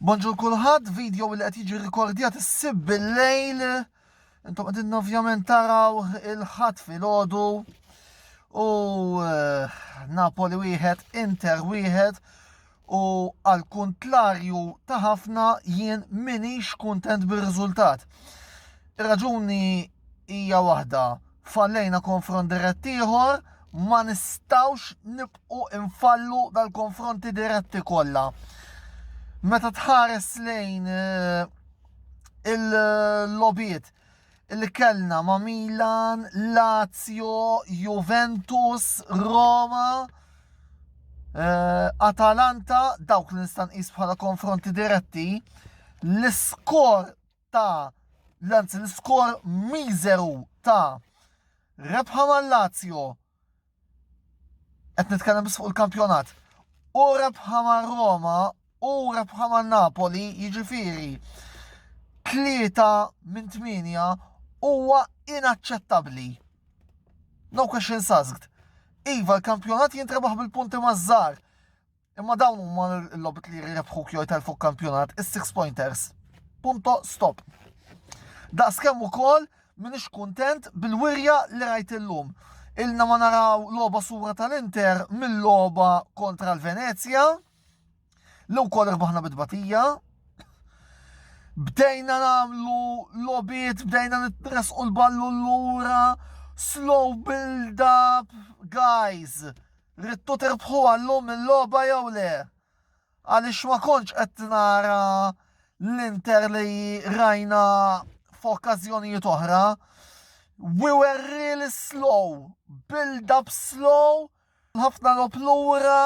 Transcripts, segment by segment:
Bonġur kulħadd, video li qed jiġi rikordjat is-sib bil-lejl. Intom qegħdin ovvjament taraw il-ħadd filgħodu u eh, Napoli wieħed, Inter wieħed u għal kuntlarju ta' ħafna jien minix kuntent bir-riżultat. Ir-raġuni hija waħda, fallejna konfront dirett ieħor, ma nistgħux nibqgħu infallu dal-konfronti diretti kollha. Meta tħares lejn eh, il-lobiet li kellna ma' Milan, Lazio, Juventus, Roma, eh, Atalanta, dawk li nista' nqis bħala konfronti diretti, l-iskor ta' l-anzi l-iskor miżeru ta' rebħa mal-Lazio qed nitkellem biss fuq il-kampjonat u rebħa ma' Roma u rebħa ma' Napoli jiġifieri 3 minn 8 huwa inaċċettabbli. No questions asked. Iva, l-kampjonat jintrebaħ bil-punti maż-żgħar. Imma dawn huma l-logħbiet li rebħuk jew telfu kampjonat, is-six pointers. Punto stop. Daqskemm ukoll minix kuntent bil-wirja li rajt illum. Ilna ma naraw logħba sura tal-Inter mill-logħba kontra l-Venezia, li wkoll irbaħna bit-tbatija. Bdejna nagħmlu logħbiet, bdejna nitresqu l-ballu lura, slow build up, guys. Ridtu tirbħu għallum il-logħba jew le? Għaliex ma kontx qed nara l-Inter li rajna f'okkażjonijiet oħra. We were really slow, build up slow, ħafna logħob lura,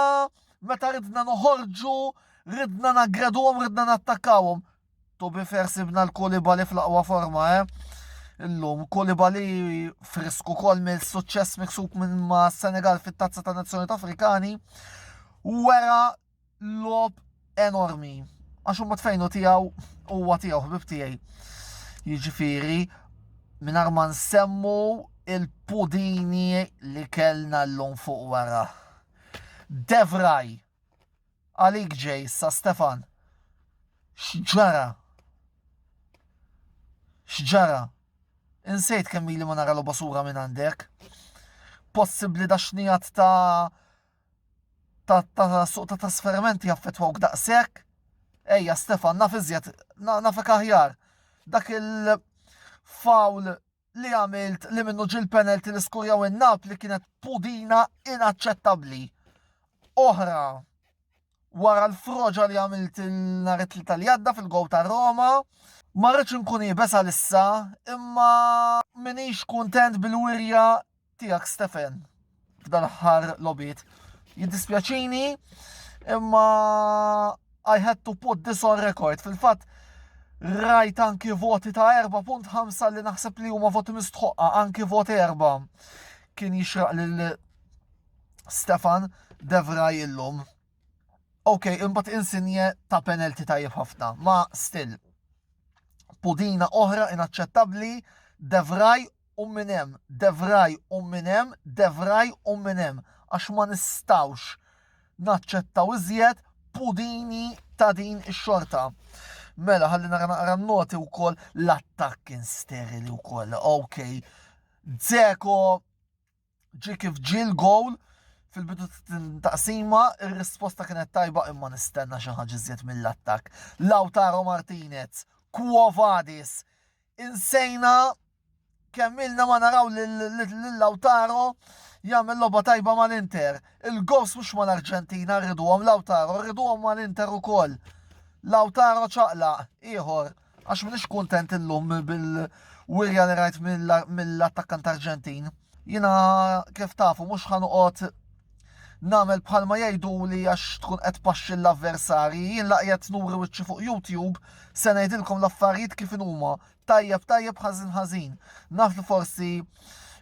meta ridna noħorġu, ridna naggreduhom, ridna nattakkawhom. To be fair sibna l-Koulibaly fl-aqwa forma, eh? Illum Koulibaly frisku kol mill-suċċess miksub minn ma' Senegal fit-Tazza ta' Nazzjoni Afrikani wera logħob enormi. Għax huma tfejnu tiegħu huwa tiegħu ħbib tiegħi. Jiġifieri mingħajr ma nsemmu il-pudini li kellna llum fuq wara. De Vrij, għalik ġej sa Stefan. X'ġara? X'ġara? Insejt kemm ili ma nara logħba sura minn għandek. Possibbli da xnijat ta' ta' ta' suq ta' trasferimenti jaffettwawk daqshekk? Ejja Stefan, naf iżjed, nafek aħjar. Dak il-foul li għamilt li minnu ġil penalty li skurjaw in-Napli kienet pudina inaċċettabbli. Oħra, wara l-froġa li għamilt il-nhar it-Tlieta li għadda fil-gow ta' Roma, ma rridx inkun iebes għalissa, imma minix kuntent bil-wirja tiegħek Stefan f'dan aħħar logħbiet. Jiddispjaċini imma I had to put this on record. Fil-fatt rajt anki voti ta' 4.5 li naħseb li huma voti mistħoqqa, anki voti 4 kien jixraq lil Stefan De Vrij illum. Ok, imbagħad Insigne ta' penalty tajjeb ħafna, ma still. Pudina oħra inaċċettabbli, De Vrij u minn hemm, De Vrij u minn hemm, De Vrij u minn hemm, għax ma nistgħux naċċettaw iżjed pudini ta' din ix-xorta. Mela, ħalli nara naqra noti wkoll l-attakk kien sterili wkoll. Ok. Dzeko ġie kif ġie l-gowl fil-bidu taqsima, ir-risposta kienet tajba imma nistenna xi ħaġa iżjed mill-attakk. Lautaro Martinez, Quo Vadis, insejna kemm ilna ma naraw lil Lautaro jagħmel logħba tajba mal-Inter. Il-goals mhux mal-Arġentina rriduhom Lautaro, rriduhom mal-Inter ukoll. Lautaro ċaqlaq ieħor għax m'iniex kuntent illum bil-wirja li rajt mill-attakkant Arġentin. Jiena kif tafu mhux ħa noqgħod nagħmel bħalma jgħidu li għax tkun qed paxxi l-avversarji, jien la qiegħed nuri wiċċi fuq YouTube se ngħidilkom l-affarijiet kif huma. Tajjeb tajjeb ħażin ħażin. Naf li forsi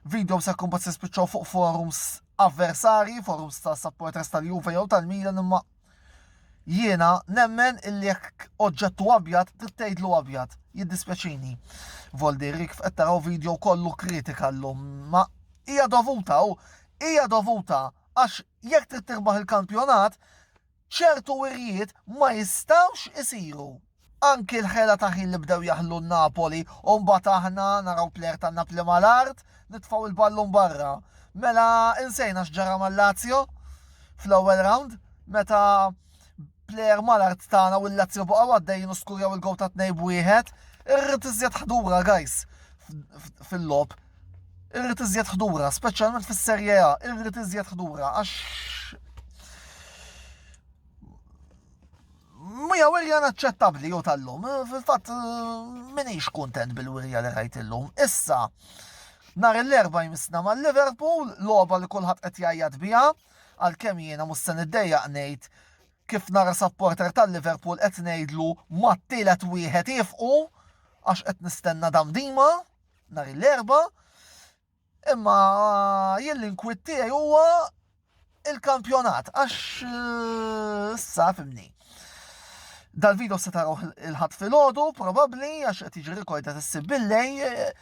video se jkun se spiċċaw fuq forums avversarji, forums ta' supporters tal-Juve jew tal-Milan imma jiena nemmen illi jekk oġġettu abjad trid tgħidlu abjad. Jiddispjaċini. Voldi Rik qed taraw video kollu kritika llum, ma hija dovuta u. Hija dovuta għax jekk trid tirbaħ il-kampjonat, ċertu wirjiet ma jistgħux isiru. Anki l-ħela ta' ħin li bdew jaħlu n-Napoli u mbagħad aħna naraw plejer tan-Napli mal-art, nitfgħu l-ballun barra. Mela insejna x'ġara mal-Lazio fl-ewwel round meta plejer mal-art tagħna u l-Lazio baqgħu għaddejjin u skurjaw il-gow ta' 2-1. Irrid iżjed ħdura guys fil-logħob. Irrid iżjed ħdura, speċjalment fis-Serie A, irrid iżjed ħdura għax Mija wirja naċċettabbli ju tal-lum. Fil-fatt minix kuntent bil-wirja li rajt illum. Issa, nhar l-erba jmissna mal-Liverpool, logħba li kulħadd qed jgħajjat biha, għalkemm jiena mhux se niddejjaq ngħid kif nara supporter tal-Liverpool qed ngħidlu mat-tielet wieħed ifqu għax qed nistenna damdima nhar l-erba. Imma jien l-inkwiet tiegħi huwa il-kampjonat għax eh, issa fimni. Dal-video se taraw il-ħadd filgħodu probabbli għax qed jiġi rikordat issib billej eh,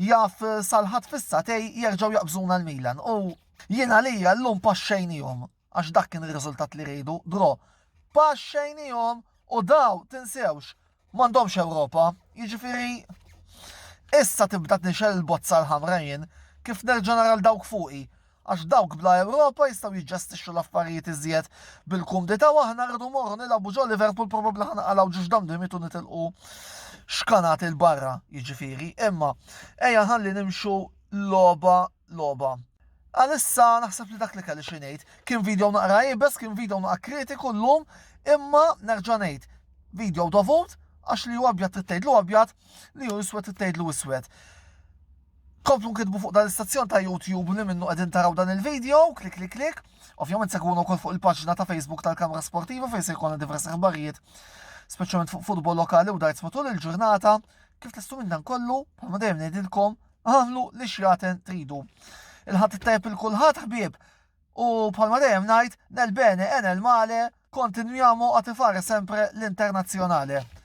jaf eh, sal-ħadd fis-satej jerġgħu jaqbżuna l-Milan. U jien għalija llum paxxejnihom għax dak kien ir-riżultat li rridu, dro. Paxxejnihom u daw tinsewx M'għandhomx Ewropa, jiġifieri issa tibda tnixel il-bozza l-ħamra jien kif nerġa' nara l dawk fuqi għax dawk bla Ewropa jistgħu jiġġestixxu l-affarijiet iżjed bil-kumdità u aħna rridu morru nilagħbu ġo Liverpool probabbli ħa naqalgħu ġiex damdimiet u nitilqu xkanati 'l barra, jiġifieri. Imma ejja ħalli nimxu logħba logħba. Għalissa naħseb li dak li kelli xi ngħid. Kien video naqra iebes, kien video naqra kritiku llum, imma nerġa' ngħid, video dovut għax li hu abjad trid tgħidlu abjad, li hu iswed trid tgħidlu iswed. Komplu nkitbu fuq dan l-istazzjon ta' YouTube li minnu qegħdin taraw dan il-video, klik klik klik. Ovvjament se kunu wkoll fuq il-paġna ta' Facebook tal-Kamra Sportiva fejn se jkollna diversi aħbarijiet, speċjalment fuq futbol lokali u darts matul il-ġurnata. Kif testu minn dan kollu, bħalma dejjem ngħidilkom, Agħmlu li xjaten tridu. Il-Ħadd it-tajjeb il kulħadd ħbieb u bħalma dejjem ngħid nel bene e nel male continuiamo a tifare sempre l-internazzjonale.